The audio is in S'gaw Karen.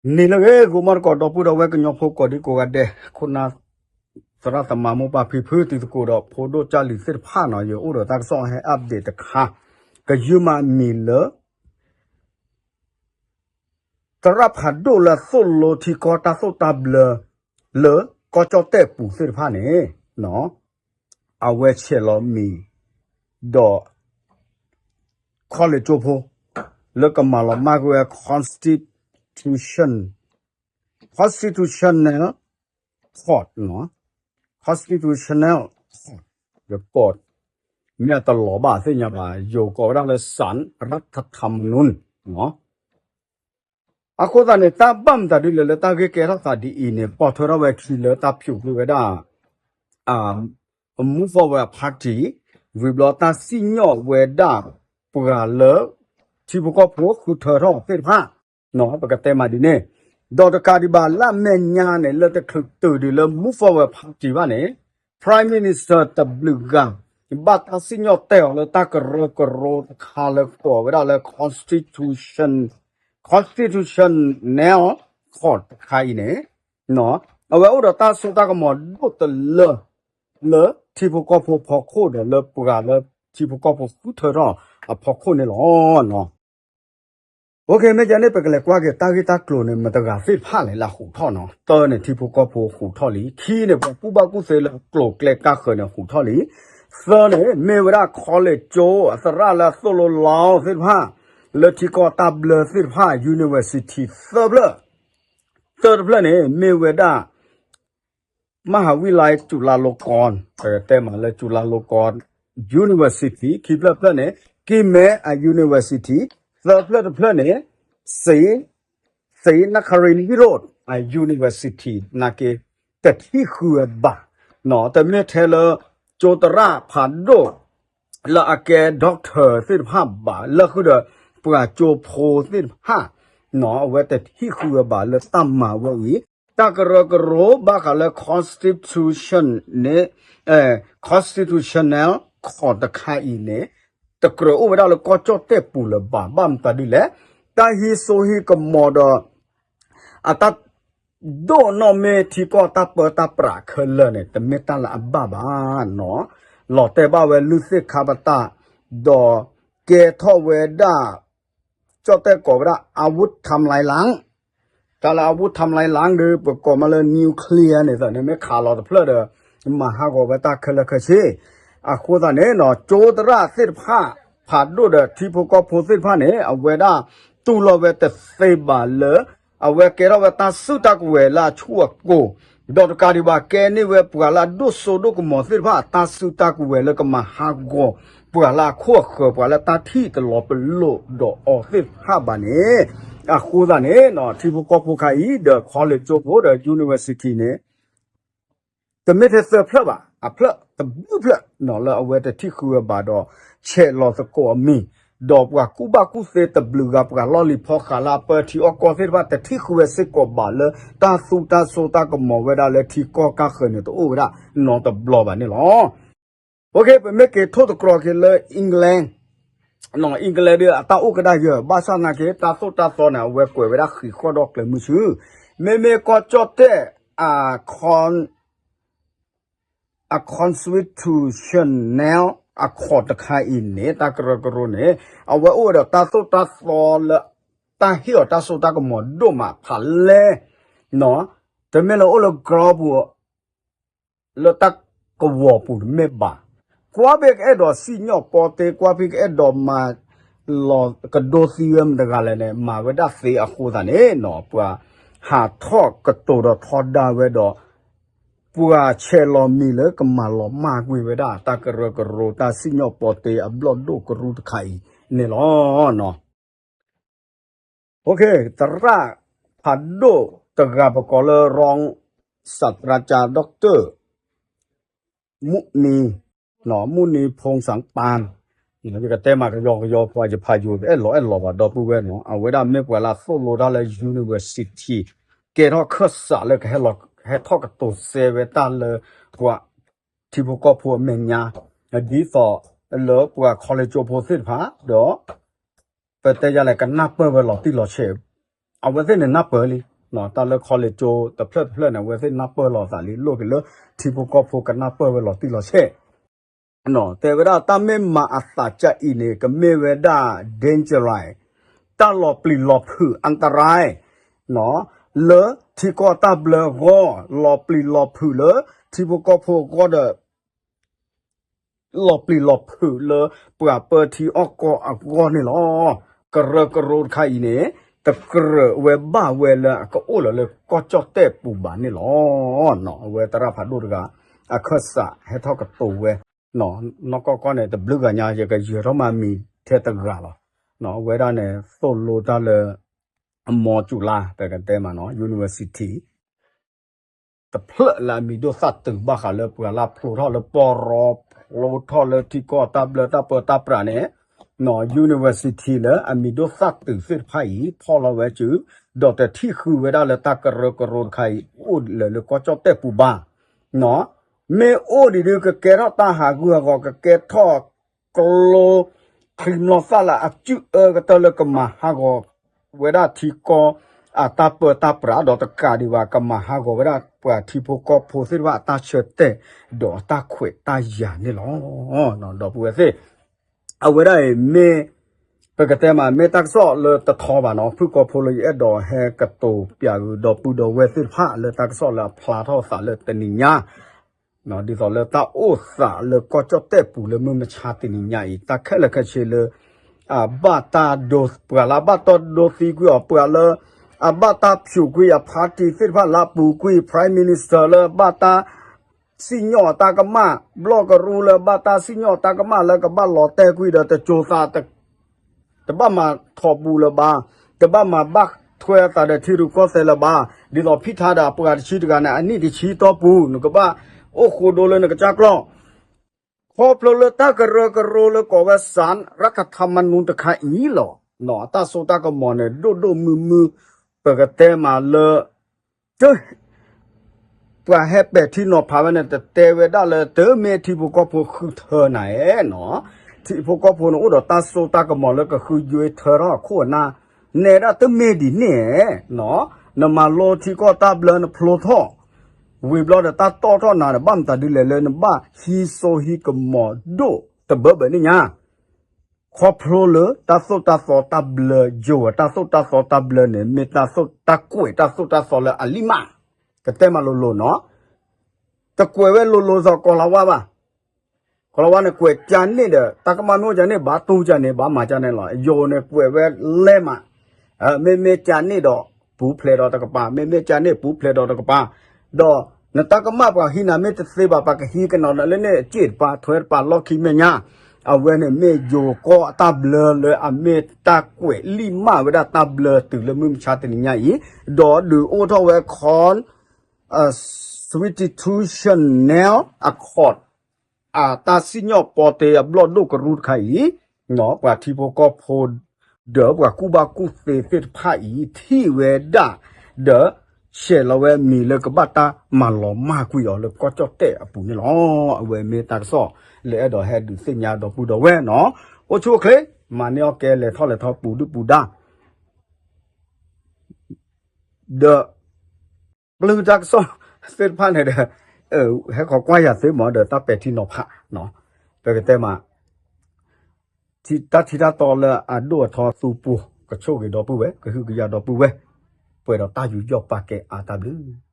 နံၤလၢအဂ့ၤ ဂီၤမီတကိး ဒီပုၢ်ဒီဝဲၢ်ကညီဖိကိးဒံကိးဂၤဒဲး ခိၣ်နၢ်သရၣ်သမါမိၢ်ပၢ်ဖံဖုတံၤသကိးဒီး ဖိဒိၣ်ကၢ်လံၤသ့ၣ်တဖၣ်နီၤ ယအိၣ်ဒီးတၢ်ကစီၣ်ဟဲ update တခါ ကယုၢ်မးအမံၤလၢ သရၣ်ဖးဒိၣ်လၢအသိၣ်လိထံကီၢ်တၢ်သိၣ်တၢ်ဘျၢ လၢကီၢ်ကၠီၣ်တဲၣ်ပူၤသ့ၣ်တဖၣ်န့ၣ် အဝဲဆဲးလီၤမံၤ ဒီး ခီလ့ၣ်ကၠိဖိ လၢကမၤလီၤမၢ်ကွံာ်ဝဲ constitution constitutional court နီၤ constitutional court ယကိး မ့ၢ်တလီၤဘၣ်သ့ၣ်ညါဘၣ် ယိၤကိးဝဲဒၣ်လၢ ศาลรัฐธรรมนูญ နီၤ အဃိသတးန့ၣ် တၢ်ဘၣ်မတၤဒ်လဲၣ်လၢတၢ်ဂ့ၢ်ကဲထီၣ်သးဒ်အံၤန့ၣ် ပိာ်ထွဲထီၣ်ဝဲခံလၢတၢ်ဖၠူးကွံာ်ဝဲဒၣ် Move Forward Party ဝံၤဘျီတၢ်စံၣ်ညီၣ်ဝဲဒၣ် ပှၤလၢ ထံဖိကီၢ်ဖိဃုထၢထီၣ်သ့ၣ်တဖၣ် ပကတဲမးဒ်န့ၣ် ဒီးတကးဒံးဘၣ်လၢအမဲာ်ညါန့ၣ် လၢတချုးတုၤဒံးလၢ Move Forward Party ဘၣ်န့ၣ် Prime Minister တဘျုးဂၤ ဘၣ်တၢ်စံၣ်ညီၣ်တဲာ်အီၤလၢတၢ်ကရၢကရိတခါလၢကိးဝဲဒၣ်လၢ constitution constitutional court တခါအံၤန့ၣ် အဝဲအိၣ်ဒီးတၢ်စိတၢ်ကမီၤဒိၣ်တလၢ လၢထံဖိကီၢ်ဖိဖီခိၣ်ဒီးလၢပှၤလၢထံဖိကီၢ်ဖိဃုထၢထီၣ်အဖီခိၣ်န့ၣ်လီၤ. မ့ၢ်ကဲန့ၣ် ပကလဲၤကွၢ်က့ၤတၢ်ဂ့ၢ်တၢ်ကျိၤန့ၣ် မတၤတဂၤသ့ၣ်တဖၣ်လဲၣ်လၢအဃုထီၣ်နီၤ. တၢန့ၣ် ထံဖိကီၢ်ဖိဃုထီၣ်လံ. ခံန့ၣ် ပှၤကူၣ်ဘၣ်ကူၣ်သ့လၢကျိၤကျဲကါဃၢၤန့ၣ်ဃုထီၣ်လံ. သၢန့ၣ် မ့ၢ်ဝဲဒၣ် college ကၠိအသရၣ်လၢအသိၣ်လိလီသ့ၣ်တဖၣ် လၢထံကီၢ်တၢ်ဘျၢသ့ၣ်တဖၣ် university သၢဖျၢၣ် သၢတဖျၢၣ်န့ၣ် မ့ၢ်ဝဲဒၣ် မဟၤဝံလါ จุฬาลงกรณ์ ပတဲမးလၢ จุฬาลงกรณ์ University ခံဖျၢၣ်တဖျၢၣ်န့ၣ် ကံၢ်မဲအ University သၢဖျၢၣ်တဖျၢၣ်န့ၣ် ศรีนครินทรวิโรจน์ University နာ်က့ တထံၣ်ဃုဝဲဘၣ် တမ့ၢ်ထဲလၢ ကၠိသရၣ်ဖးဒိၣ် လၢအကဲ doctor သ့ၣ်တဖၣ်ဘၣ် လၢဃုာ်ဒီး ပှၤကၠိဖိသ့ၣ်တဖၣ် အဝဲတထံၣ်ဃုဝဲဘၣ်လၢတၢ်မၤဝဲအံၤ တၢ်ကရၢကရိဘၣ်ဃးလၢ constitution န့ၣ် constitutional court တခါအံၤန့ၣ် တကြၢးအိၣ်ဝဲဒၣ်လၢကီၢ်ကၠီၣ်တဲၣ်ပူၤလၢၤဘၣ် ဘၣ်မတၤဒ်လဲၣ် တၢ်ဟံးစိဟံးကမီၤဒီး အတၢ် ဒိၣ်နီၢ်မ့ၢ်ထံကီၢ်တၢ်ပၢတၢ်ပြးခဲလၢာ်န့ၣ် တမ့ၢ်တၢ်လၢအဘၣ်ဘၣ်နီၤ လီၤတဲာ်ဘၣ်ဝဲလုၢ်သ့ၣ်ခါပတာ် ဒီးကဲထီၣ်ဝဲဒၣ် ကၠီၣ်တဲၣ်ကိးဝဲဒၣ် อาวุธทำลายล้าง တၢ်လၢ อาวุธทำลายล้าง ဒီး ပကိးမးလၢ nuclear န့ၣ်သ့ၣ်န့ၣ် မ့ၢ်ခးလီၤတဖျၢၣ်ဒီး မၤဟးဂီၤဝဲတၢ်ခဲလၢာ်ခဲဆ့ အဃိသတးန့ၣ်နီၤ ကၠိသရၣ်သ့ၣ်တဖၣ် ဖးဒိၣ်ဒီးထံဖိကီၢ်ဖိသ့ၣ်တဖၣ်န့ၣ် အဝဲဒၣ်တူၢ်လိာ်ဝဲတသ့ဘၣ်လၢ အဝဲကဲထီၣ်ဝဲတၢ်စုတၢ်ကဝဲၤလၢအဆူၣ်အကိၤ ဒီးတကးဒံးဘၣ်ကဲန့ၢ်ဝဲပှၤလၢအဒိၣ်စိဒိၣ်ကမီၤသ့ၣ်တဖၣ် တၢ်စုတၢ်ကဝဲၤလၢကမၤဟးဂီၤ ပှၤလၢအခိၣ်အဃၢၤ ပှၤလၢတၢ်ထံၣ်တလီၤပလိာ်ဒီးအီၤသ့ၣ်တဖၣ်ဘၣ်န့ၣ် အဃိသတးန့ၣ် ထံဖိကီၢ်ဖိခါအံၤ ဒီး college ကၠိဖိဒီး university န့ၣ် တမ့ၢ်ထဲသၢဖျၢၣ်ဘၣ် အဖျၢၣ်တဘျုးဖျၢၣ်နီၤ လၢအဝဲတထံၣ်ဃုဝဲဘၣ်ဒီး ဆဲးလီၤသကိးအမံၤ ဒီးပှၤကူၣ်ဘၣ်ကူၣ်သ့တဘျုးဂၤ ပှၤလီၢ်လံၤဖီဃးလၢအပၢထံအီၣ်ကီၢ်သ့ၣ်တဖၣ် တထံၣ်ဃုဝဲစ့ၢ်ကီးဘၣ်လၢ တၢ်သူတၢ်စိတၢ်ကမီၤဝဲဒၣ်လၢထံကီၢ်ကၢ်ဃၢၤန့ၣ် တအိၣ်ဝဲဒၣ်နီတဘျီဘၣ်န့ၣ်လီၤ. ပမ့ၢ်က့ၤထိၣ်သတြီၤက့ၤလၢ England England ဒီးအတၢ်အိၣ်ကဒါယၢၤ ဘၣ်ဆၣ်သနာ်က့ တၢ်သိၣ်တၢ်သီန့ၣ် အဝဲကွဲးဝဲဒၣ်ဃံးဃီၣ်ဒီးကျဲၤမုၢ်ဆူၣ် မ့မ့ၢ်ကီၢ်ကၠီၣ်တဲၣ် အ constitutional အ court တခါအံၤန့ၣ် တၢ်ကရၢကရိန့ၣ် အဝဲအိၣ်ဝဲဒီးတၢ်သိၣ်တၢ်သီလၢ တၢ်ဟ့ၣ်အီၤတၢ်စိတၢ်ကမီၤဒိၣ်မးဖးလဲၢ် တမ့ၢ်လၢအိၣ်လၢ ground ပူၤ လၢတၢ်ကဝီၤပူၤတမ့ၢ်ဘၣ်. ကွၢ်ဖဲကအဲၣ်ဒိးစံၣ်ညီၣ်ပီတ့ ကွၢ်ဖဲကအဲၣ်ဒိးမၤလီၤကဒိသံဝဲမတဂၤလဲၣ်န့ၣ် မၤဝဲဒၣ်သ့အဃိသတးန့ၣ်နီၤ ပှၤဟးထီၣ်ကတိၤဒီးထီဒါဝဲဒီး ပှၤဆဲးလီၤမံၤလၢကမၤလီၤမၢ်ကွံာ်ဝဲဒၣ် တၢ်ကရၢကရိတၢ်စံၣ်ညီၣ်ပီတ့အဘျီၣ်ဒိၣ်ကရူၢ်တခါအံၤန့ၣ်လီၤ. သရၣ်ဖးဒိၣ်တဂၤပကိးလၢ รองศาสตราจารย์ ดอกเตอร์ မုၢ်နံၤ မုၢ်နံၤ ဖူစၣ်ပၢၣ် ယကတဲမးကယီကယီ ပှၤယဖးယိၤ အဲၣ်လီၤအဲၣ်လီၤဘၣ်ဒီပုၢ်ဝဲၢ်နီၤ အဝဲဒၣ်မ့ၢ်ပှၤလၢအသိၣ်လိတၢ်လၢ university ကဲထီၣ်ခၢၣ်စးလၢကဟဲလီၤ ဟဲထီၣ်ကတိၤစဲဝဲတၢ်လၢပှၤထံဖိကီၢ်ဖိအမဲာ်ညါ ဒ်သိးလၢပှၤ college ကၠိဖိသ့ၣ်တဖၣ် ဒီး ပတဲယၤလဲၣ် ကနၢ်ပၢၢ်ဝဲလီၤတံၢ်လီၤဆဲး အဝဲသ့ၣ်န့ၣ်နၢ်ပၢၢ်လံ တၢ်လၢခီလ့ၣ်ကၠိတဖျၢၣ်တဖျၢၣ်န့ၣ် အဝဲသ့ၣ်နၢ်ပၢၢ်လိာ်သးလံ လိၣ်က့ၤလၢထံဖိကီၢ်ဖိကနၢ်ပၢၢ်ဝဲလီၤတံၢ်လီၤဆဲး တဲဝဲဒၣ်တၢ်မ့ၢ်မၤအသးကၢ်အံၤန့ၣ် ကမ့ၢ်ဝဲဒၣ် danger line တၢ်လီၤပျံၤလီၤဖုး อันตราย လၢထံကီၢ်တၢ်ဘျၢအဂီၢ် လီၤပျံၤလီၤဖုးလၢထံဖိကီၢ်ဖိအဂီၢ်ဒီး လီၤပျံၤလီၤဖုးလၢပှၤပၢထံအီၣ်ကီၢ်အဂီၢ်န့ၣ်လီၤ. ကရၢကရိတခါအံၤန့ၣ် တကြၢးဝဲဘၣ်ဝဲလၢအကအိၣ်လၢၤလၢကီၢ်ကၠီၣ်တဲၣ်ပူၤဘၣ်န့ၣ်လီၤ. အဝဲသရၣ်ဖးဒိၣ်တဂၤ အခၢၣ်စးဟဲထီၣ်ကတိၤဝဲ နီၢ်ကီၢ်ကီၢ်န့ၣ် တဘျုးဂၤညါ ယကယၢၤထီၣ်မးမံၤထဲတဂၤလီၤ. အဝဲဒၣ်န့ၣ် သိၣ်လိတၢ်လၢ အမီၢ်စူၤလါ ပကတဲမးနီၤ university တဖျၢၣ်လၢအမံၤဒိၣ်သၣ်တုၤဘၣ်ဃးလၢပှၤလၢဖျိထီၣ်လၢပီရီ ဖျိထီၣ်လၢထံကီၢ်တၢ်ဘျၢတၢ်ပၢတၢ်ပြးန့ၣ် နီၤ university လၢအမံၤဒိၣ်သၣ်တုၤသ့ၣ်တဖၣ်အံၤ ဖီၣ်လီၤဝဲစု ဒီးတထံၣ်ဃုာ်ဝဲဒၣ်လၢတၢ်ကရၢကရိတခါအံၤ အိၣ်လၢၤလၢကီၢ်ကၠီၣ်တဲၣ်ပူၤဘၣ် နီၤ မ့ၢ်အိၣ်ဒံးဒုး ကကဲထီၣ်တၢ်ဟးဂူာ်ဟးဂီၤ ကကဲထီၣ် ကျိ ချံမျိာ်သၣ်လၢအစုၣ်အၢကတၢၢ်လၢကမၤဟးဂီၤဝဲဒၣ်ထံကီၢ်အတၢ်ပၢတၢ်ပြး ဒီးတကးဒံးဘၣ် ကမၤဟးဂီၤဝဲဒၣ်ပှၤထံဖိကီၢ်ဖိသ့ၣ်တဖၣ်အတၢ်ဆၢတဲာ် ဒီးအတၢ်ခွဲးတၢ်ယာ်န့ၣ်လီၤ. ဒီပုၢ်ဝဲၢ်သ့ၣ် အဝဲဒၣ်အံၤမ့ၢ် ပကတဲမး မ့ၢ်တၢ်ကစီၣ်လၢတထီဘၣ်နီၤ ဖုၣ်ကိာ်ဖိလၢယအဲၣ်ဒိးဟဲကတိၤပၠးဂုာ်ဒီပုၢ်ဒီဝဲၢ်သ့ၣ်တဖၣ်လၢတၢ်ကစီၣ်လၢအဖျါထီၣ်သးလၢတနံၤညါ ဒ်သိးလၢတၢ်အိၣ်သးလၢကီၢ်ကၠီၣ်တဲၣ်ပူၤလၢမုၢ်မဆါတနံၤညါအံၤ တၢ်ခဲလၢာ်ခဲဆ့လၢ အဘၣ်တၢ်ဒိ ပှၤလၢအဘၣ်တၢ်ဒိသံကွံာ်အီၤ ပှၤလၢ အဘၣ်တၢ်ဖျိးကွံာ်အ party သ့ၣ်တဖၣ်လၢအပူၤကွံာ် Prime Minister လၢအဘၣ်တၢ် စံၣ်ညီၣ်အတၢ်ကမၣ် ဘျီၣ်ကရူလၢအဘၣ်တၢ်စံၣ်ညီၣ်အတၢ်ကမၣ်လၢကဘၣ်လီၤတဲာ်ကွံာ်ဒီးတကၠိၤသး တဘၣ်မၤထီၣ်ပူၤလၢၤဘၣ်, တဘၣ်မၤဘၣ်ထွဲအသးဒီးထံရူၢ်ကီၢ်သဲးလၢၤဘၣ်, ဒ်သိးဖံထါဒီးအပှၤတဆံတဂၤန့ၣ် အနံၣ်တဆံတီၢ်ပူၤ နကဘၣ်အိၣ်ဃိဒိလၢနကစၢ်ကျီၢ်, ခီဖျိလၢတၢ်ကရၢကရိလၢကိးဝဲ စၣ်ရၣ်ထထၣ်မနူ တခါအံၤလီၤ. အတၢ်စိတၢ်ကမီၤန့ၣ် ဒိၣ်ဒိၣ်မုၢ်မုၢ် ပကတဲမးလၢ တ ပှၤဟဲပဲာ်ထံနီၤဖးဝဲန့ၣ် တတဲဝဲဒၣ်လၢတမ့ၢ်ထံဖိကီၢ်ဖိဃုထၢနၤဧၢနီၤ, ထံဖိကီၢ်ဖိန့ၣ်အိၣ်ဒီးတၢ်စိတၢ်ကမီၤလၢကဃုယွ့ထၢထီၣ်အခိၣ်အနၢ်, နဲဒၣ်တမ့ၢ်ဒ်န့ၣ်ဧၢနီၤ, နမၤလိထံကီၢ်တၢ်ဘျၢနဖျိထီၣ်, ဝံၤဘျီဒီးတၢ်တီၣ်ထီၣ်နၤဒီး ဘၣ်မတၤဒ်လဲၣ်လၢနဘၣ်ဟံးစိဟံးကမီၤဒိၣ်တဘၢဘၢန့ၣ်ညါ ခီဖျိလၢတၢ်သိၣ်တၢ်သီတၢ်ဘျၢယိာ်ဝဲ တၢ်သိၣ်တၢ်သီတၢ်ဘျၢန့ၣ် မ့ၢ်တၢ်သိၣ်တၢ်ကွဲးတၢ်သိၣ်တၢ်သီလၢအလံၣ်မး, ကတဲမးလိၤလိၤနီၤ, တကွဲးဝဲလိၤလိၤသိးကီၤလၤဝါဘၣ်, ကီၤလၤဝါန့ၣ်ကွဲးကန့ၣ်ဒီး တၢ်ကမၣ်မ့ၢ်အိၣ်ကန့ၣ် ဘၣ်တူၢ်ကန့ၣ် ဘၣ်မၤကန့ၣ်လီၤ, ယိာ်န့ၣ်ကွဲးဝဲလဲၢ်မး, မ့မ့ၢ်ကန့ၣ်ဒီး ပူၤဖျဲးဒီးတကပၤ, မ့မ့ၢ်ကန့ၣ်ပူၤဖျဲးဒီးတကပၤ, ဒီးနတၢ်ကမၣ်ပှၤဟံးနၤမ့ၢ်တသ့ဘၣ် ပှၤကဟံးကနီၤနၤလၢန့ၣ် အစ့ၣ်တပၤထွဲတပၤလီၢ်ခံမဲာ်ညါ, အဝဲန့ၣ်မ့ၢ်ယိၤကီၢ်အတၢ်ဘျၢလၢအမ့ၢ်တၢ်ကွဲးလံၣ်မးဝဲဒၣ်တၢ်ဘျၢတုၤလၢမုၢ်မဆါတနံၤညါအံၤ, ဒီးဒုးအိၣ်ထီၣ်ဝဲ Con အ Constitutional Accord အတၢ်စံၣ်ညီၣ်ပီတ့အဘျီၣ်ဒိၣ်ကရူၢ်တခါအံၤ, ပှၤထံဖိကီၢ်ဖိ ဒီးပှၤကူၣ်ဘၣ်ကူၣ်သ့သ့ၣ်တဖၣ်အံၤ ထံၣ်ဝဲဒၣ် ဒီး ဆဲးလီၤဝဲမံၤလၢကဘၣ်တၢ်မၤလီၤမၢ်ကွံာ်အီၤလၢကီၢ်ကၠီၣ်တဲၣ်အပူၤန့ၣ်လီၤ. အဝဲမ့ၢ်တၢ်ကစီၣ်လၢအဲၣ်ဒိးဟဲဒုးသ့ၣ်ညါဒီပုၢ်ဒီဝဲၢ်နီၤ, အိၣ်ဆူၣ်အိၣ်ချ့, မၤန့ၢ်အီၣ်ကဲလဲၤထီၣ်လဲၤထီပူၤဒုၣ်ပူၤဒါ ဒီး ပျုၢ်တၢ်ကစီၣ်သ့ၣ်တဖၣ်န့ၣ်ဒီး ဟဲခီကွၢ်ယၤသ့မးဒီးတၢ်ပဲာ်ထံနီၤဖး, ပကတဲမး တၢ်ထံတၢ်တီလၢအဒိၣ်အထီသူပူၤ ကဆိၣ်ဂ့ၤဒီပုၢ်ဝဲၢ် ကဟုကယာ်ဒီပုၢ်ဝဲၢ် ပှဲၤဒီးတၢ်ယူးယီၣ်ပာ်ကဲအါတၢ်ဘျုး